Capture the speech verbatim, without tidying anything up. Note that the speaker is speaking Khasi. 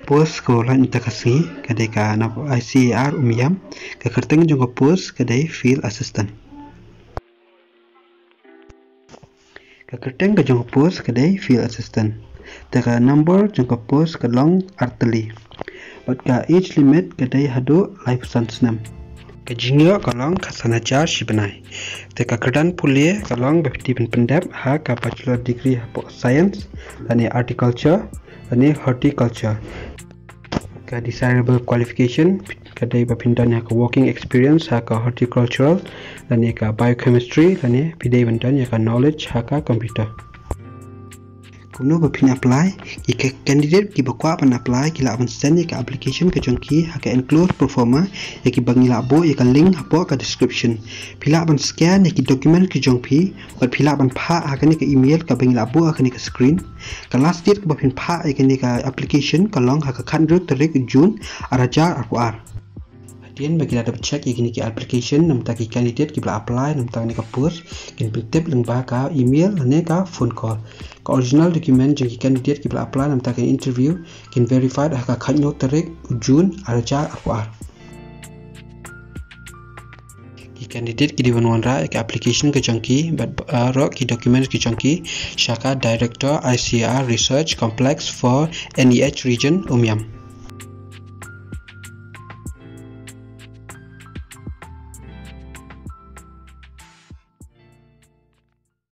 Post kaba la mynta ka sngi ka dei ka na I C A R Umiam. Ka kyrteng jong ka post ka dei Field Assistant. Ka kyrteng ka jong ka post ka dei Field Assistant. Te ka number jong ka post ka long artylli. Bad ka age limit ka dei haduh laiphew san snem. Ka jingïoh ka long khatsan hajar shi bnai. Te ka kyrdan pule ka long ba phi dei ban pyndep ha ka bachelor degree hapoh science lane agriculture lane horticulture. Ka desirable qualification ka dei ba phin don ïa ka working experience ha ka horticultural lane ka biochemistry lane phi dei ban don ïa ka knowledge ha ka computer. Kumno ba phin apply? Ki candidate kiba kwah ban apply ki lah ban send ïa ka application ka jong ki ha ka enclosed proforma ïa kiba ngi lah buh ïa ka link hapoh ka description. Phi lah ban scan ïa ki document ki jong phi bad phi lah ban phah ha kane ka email kaba ngi lah buh ha kane ka screen. Ka last date kaba phin phah ïa kane ka application ka long ha ka khathynriew tarik June arhajar arphew ar. Hadien ba ki la dep check ïa kine ki application, namta ki candidate kiba la apply namta kane ka post kin pyntip lyngba ka email lane ka phone call. Ka original document jong ki candidate kiba la apply namta ka interview kin verified ha ka khathynñiew tarik June arhajar arphew ar. Ki candidate ki dei ban wanrah ïa ka application ka jong ki bad baroh ki documents ki jong ki sha ka Director I C A R Research Complex for N E H Region, Umiam.